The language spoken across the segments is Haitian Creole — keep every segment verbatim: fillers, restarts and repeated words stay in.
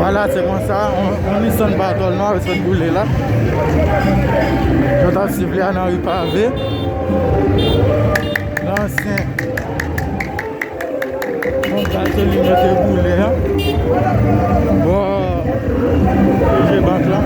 Vwala, se konsa, on, on Nissan pa tòl nwa, se boule la. Yo t ap sivle a nan ri pave. Nan ansyen Bon, gazoline yo te boule a bò G bank la.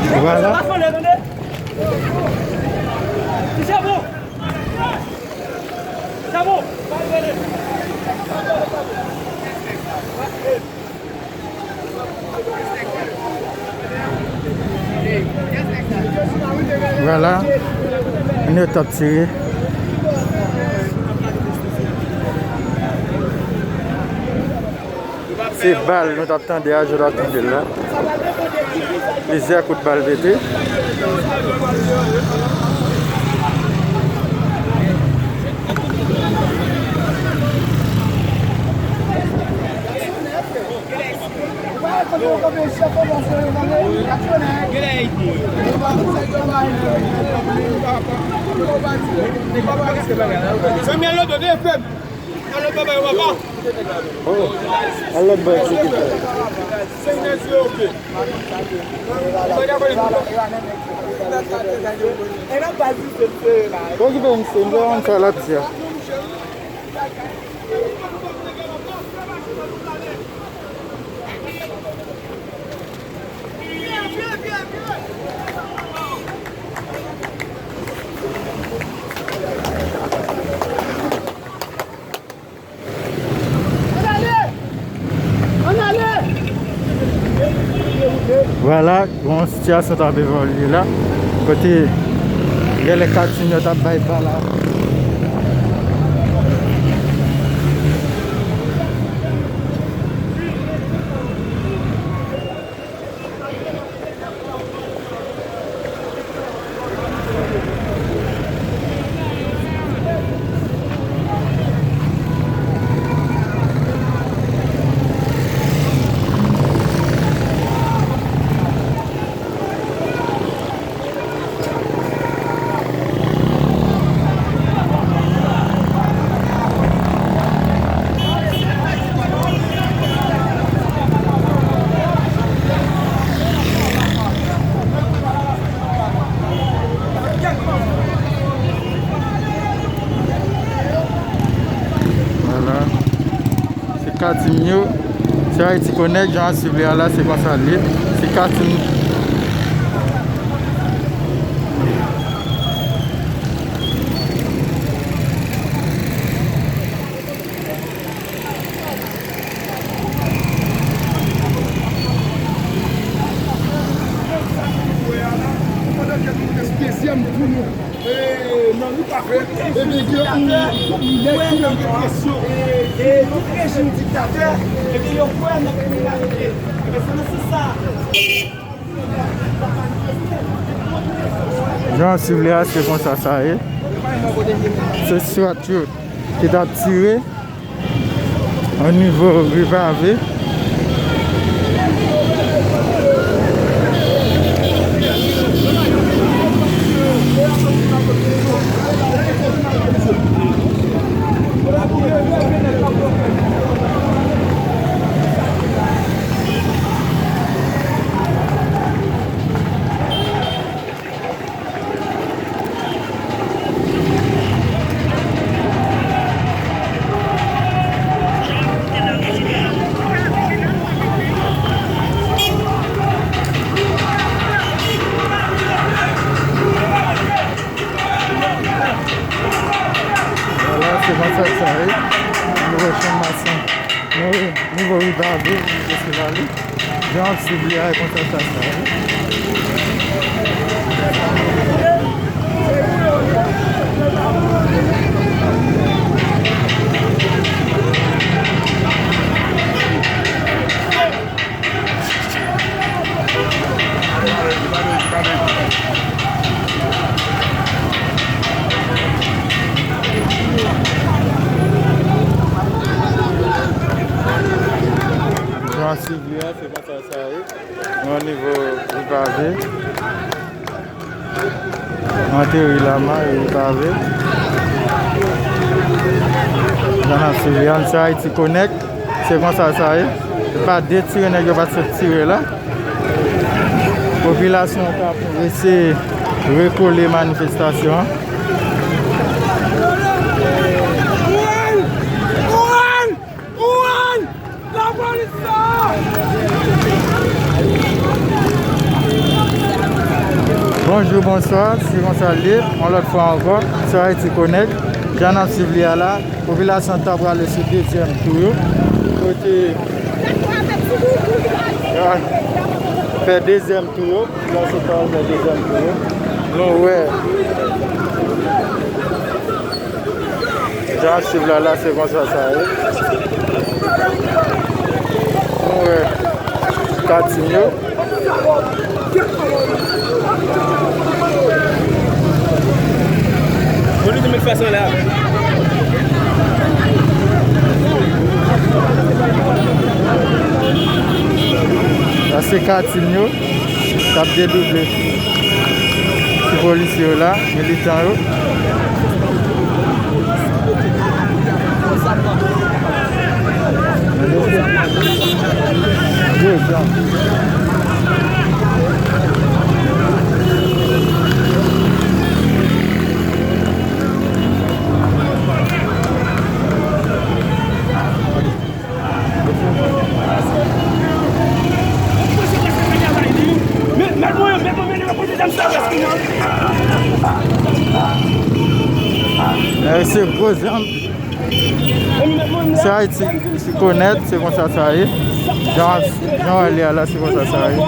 Vwala. Vwala, nèg yo t ap tire. Se bal nou t ap tande a, jan w ap tande l la. Plizyè kout bal pete. Zanmi, al lòt bò, veye frè m. Al lòt bò, bay yo, papa. Oh, al lòt bò, ekzekitè. Okipe misye, m te konn sa l ap di a. Vwala, yon sitiyasyon t ap evolye la, kote genlè katim yo t ap bay bal la. Vwala. Se katim yo. Se Ayiti Konèk, jan w ap swiv li a la, se konsa l ye. Se katim. Dezyèm tou nou. Nan nou pa fè, ebyen, gen yon nèg ki nan represyon. Tout rejim diktatè, ebyen, yo kwè nan kriminalite. Ebyen, se nan sans sa. Jan w ap swiv li a, se konsa sa ye. Se swat yo ki t ap tire. O nivo ri Pave. Vwala, se konsa sa ye. Nivo Chanm Mason. Nivo, nivo ri Pave, nivo Sivali. Jan w ap swiv li a, e konsa sa sa ye. Jan w ap swiv li a, se konsa sa ye. Nan nivo ri Pave. Antre ri Lama, ri Pave. Jan n ap swiv li a, se Ayiti Konèk. Se konsa sa ye. Se pa de tire nèg yo pa t sot tire la. Popilasyon an t ap eseye rekole manifestasyon an. Lapolis sa! Bonjou, bonswa, se konsa l ye, yon lòt fwa ankò, sou Ayiti Konèk, jan n ap swiv li a la, popilasyon ta prale sou dezyèm tou yo, kote y a fè dezyèm tou yo, popilasyon ta fè dezyèm tou yo, nou wè. Jan ap swiv la, la se konsa sa ye. Nou wè katin yo. Sa se katin yo. T ap dedouble sou polisye yo la, militan yo. Mesye, gwo zam. Se Ayiti Konèk, se konsa sa ye. Jan, jan w ale a la, se konsa sa ye.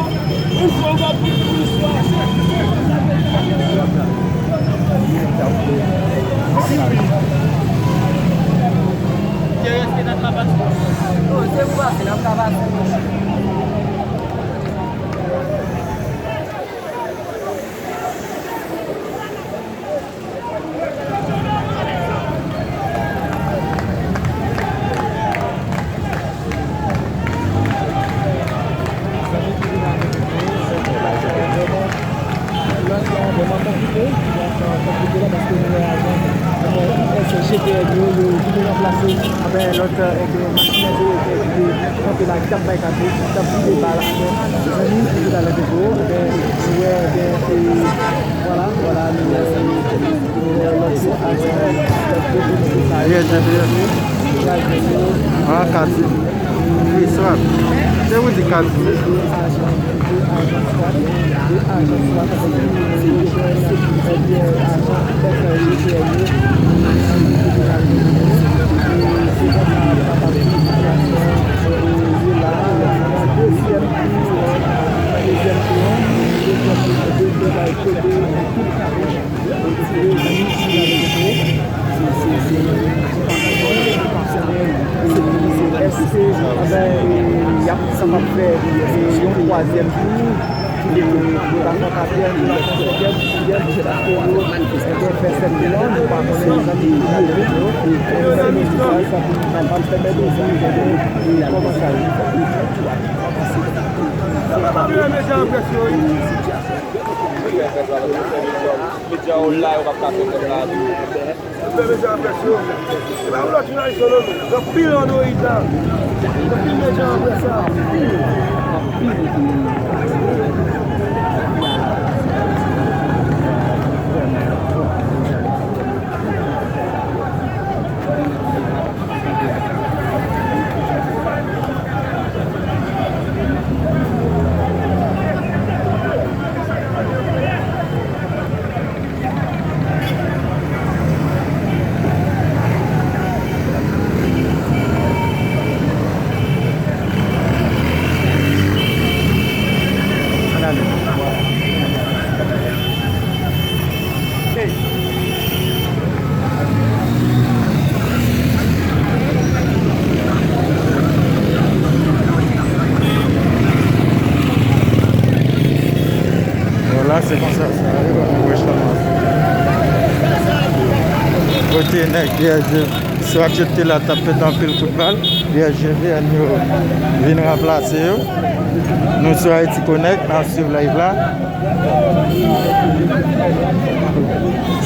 Lòt, bon, m ap pwofite, m ap pwofite la paske nou wè ajan, bon, S G T N yo, yo vin ranplase avè lòt, e, machin yo, yo, yo kanpe la, ki t ap bay kado, ki t ap vide bal atè. Mezanmi, ki te talè te gwo, e, nou wè, e, e, vwala, vwala, nou wè, nou wè lòt se ajan, lòt de polisye sa yo. Yes, yes, yes. An, katin. Wi, swat. Se ou di katin. Èske, anben, y ap kapab fè, e, yon twazyèm tou? Pou ta fè katriyèm, pou ta fè senkyèm, sizyèm, se paske yo, yo fè sèt mwa, nou pa konnen zanmi ki pral yo. Sa pou n kapab pèmèt yo sa, kòman sa ye. Medya yo la, yo p ap ka fè kòb la tou. Fè medya près yo. E pa pou lòt jounalis yo non, non. Gen anpil android la. Gen anpil medya près la. Vwala, se konsa sa ye, nou wè chanm nan. Kote nèg D S G, sou aktyèlite la, t ap pete anpil kout bal. D S G V N yo vin ranplase yo. Nou sou Ayiti Konèk, n ap swiv live la.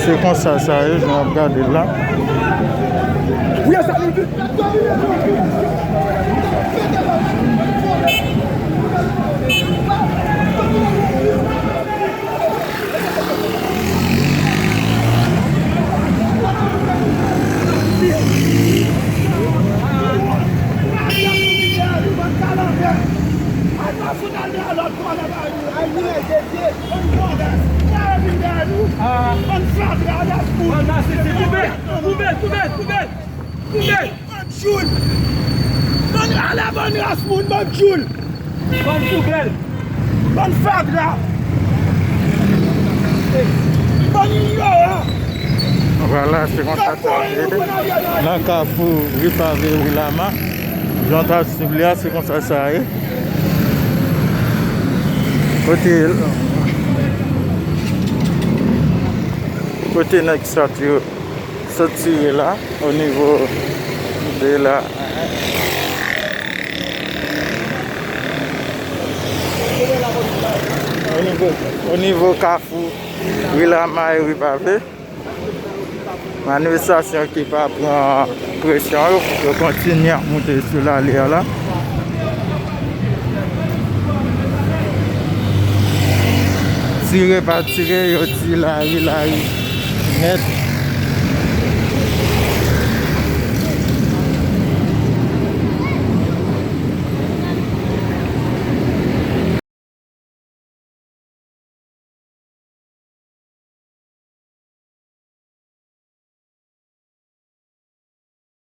Se konsa sa ye, jan w ap gade l la. Bann fatra, ras moun. Bann masisi, koupe, koupe, koupe, koupe, koupe. Bann joul. Bann ala, bann ras moun, bann joul. Bann poubèl. Bann fatra. Bann ignoran. Vwala, se konsa sa ye. Nan kafou Ri Pave, Ri Lama. Jan w ta swiv li a, se konsa sa ye. Kote, kote nèg sòt yo sot tire la, o nivo de la, o nivo, o nivo kafou Ri Lama e Ri Pave. Manifestasyon ki pa pran presyon yo, yo kontinye ap moute sou lari a la. Tire pa tire, yo di lari, lari nèt.